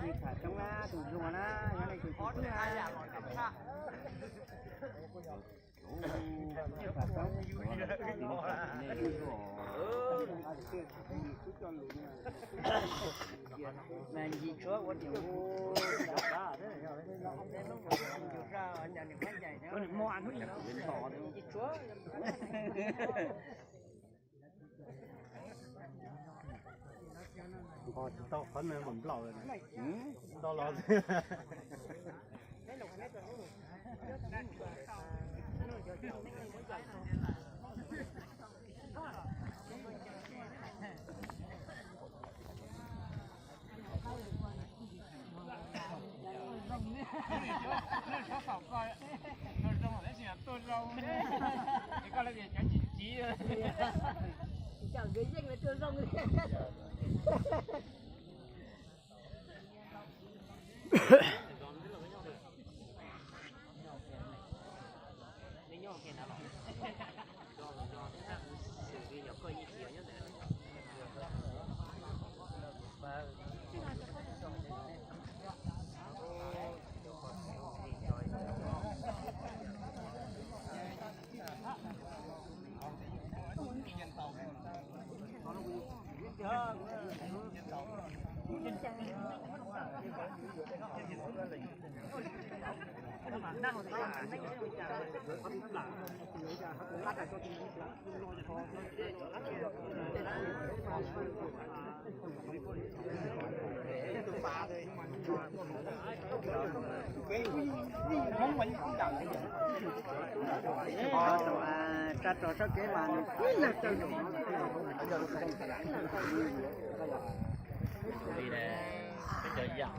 Tham tau na, tus zoo na, nyob li tus zoo na. Mas ncig tshuab ua tim hu, ncig tshuab. Nqos tsis tau qhov no mas nplaum lawm. Nto los. Cov nkawd yeej lawv tuaj zoo li. Tsa rau sab kev mas nws ib leeg tau yus.